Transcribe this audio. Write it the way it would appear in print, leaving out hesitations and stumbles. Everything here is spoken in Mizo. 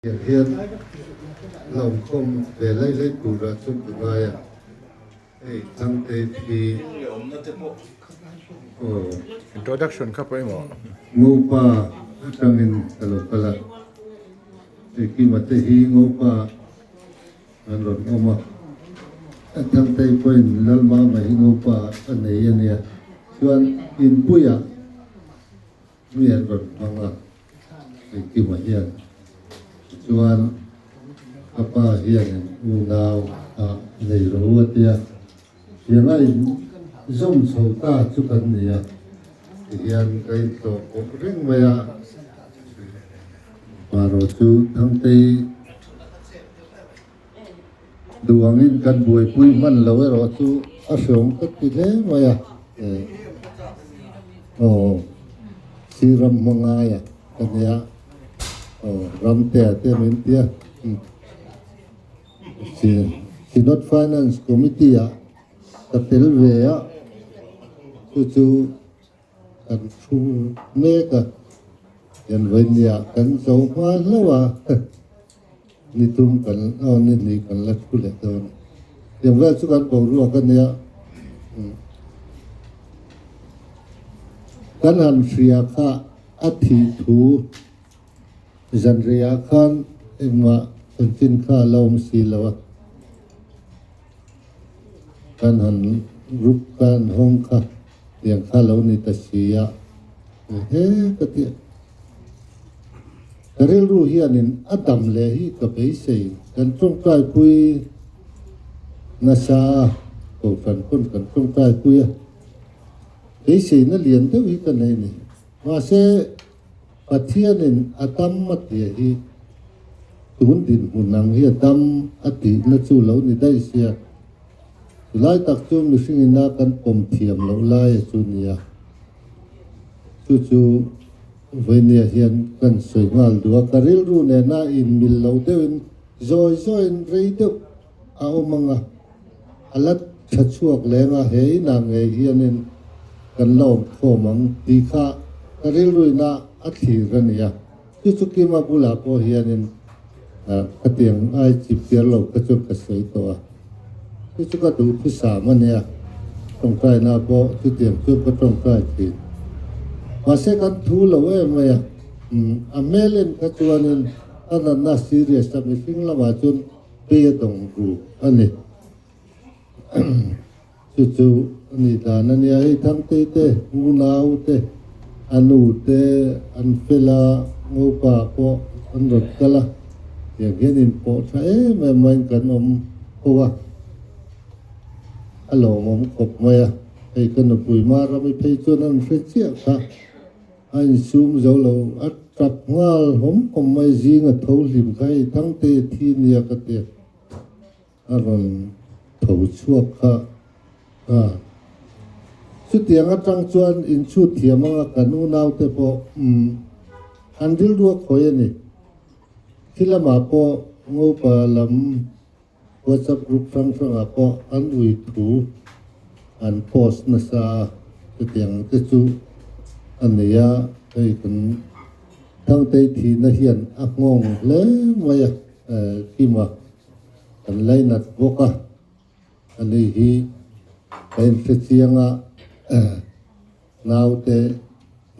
Tiang hian lawmkhawm ve lai lai turah chuan ka ngai a, hei Thangte thi aw. Introduction kha pawimawh. Ngopa atangin ka lo kal a, hei Kima te hi Ngopa an rawn awm a, Thangtei pawhin Lalmama hi Ngopa a nei a nia, chuan inpuiah Mi an rawn hmang a, engkimah hian. Tichuan, ka pa hianin unau a nei ro a tia, tianga in zawm chho ta chu kan ni a, tihian ka intlawh pawh reng mai a. Marawh chu Thangtei duh angin kan buaipui hman lo erawh chu a hreawm ka ti hle mai a, aw Sri ram hmangaia ka nia aw Ramtea te min tia Synod Finance Committee ah ka tel ve a chu chu Kan thu mek a, kan vawinia kan zo hma hlauh a, ni tum kan aw ni hnih kan la thu leh dawn a. Tiang vel chu kan boruak a nia. Kan han hria kha a thih thu zanriah khan engmah chanchin kha a la awm si lo a. Kan han rup kan hawng kha tiang kha lo ni ta si a, he ka ti a. Ka rilru hianin a dam leh hi ka beisei, kan tawngtaipui nasa a, kohhran pawn kan tawngtaipui a, beiseina lian deuh hi ka nei ni. Mahse, Pathianin a dam a tia hi tun dinhmun ang hi a dam a tihna chu lo ni daih sia. Chulai tak chu mihringina kan pawm thiam loh lai a chu nia. Chu chu vawinia hian kan sawi nghal duh a, ka rilru nena inmil lo deuhin zawi zawiin rei deuh a awm ang a, a la tha chhuak leng a, he inah ngei hianin kan la awm khawm ang tih kha ka rilruina a thlir a ni a. Chu chu Kima bulah pawh hianin ka tiang ai chip chiar lo kha chuan ka sawi tawh a, chu chu ka duhthusam a nia, tawngtaina pawh chutiang chuan ka tawngtai thin. Mahse kan thu lo em mai a, a hmel en kha chuanin a natna serious a mihring lamah chuan Pei a dawng ru a ni. Chu chu a nih dan a nia. Hei Thangtei te, unau te, a nu te an fel a, ngopa pawh an rawn kal a, tiang hian inpawh tha em em maiin kan awm ho a, a lawmawm khawp mai a. Hei ka nupui Marami phei chuan an hre chiah kha. A insum zo lo, a tap nghal hawm hawm mai, zing a tho hlim kha hei Thangte thi nia ka ti a rawn tho chhuak kha a. Chutiang atang chuan inchhut thiam anga kan unaute pawh umm an rilru a khawi a ni. Khi lamah pawh Ngopa lam WhatsApp group hrang hrangah pawh an ui thu an post nasa a, chutiang te chu a nei a, hei kan Thangtei thihna hian a nghawng hle mai a, Kima kan lainat bawk a, ani hi ka inhre chiang a, naute.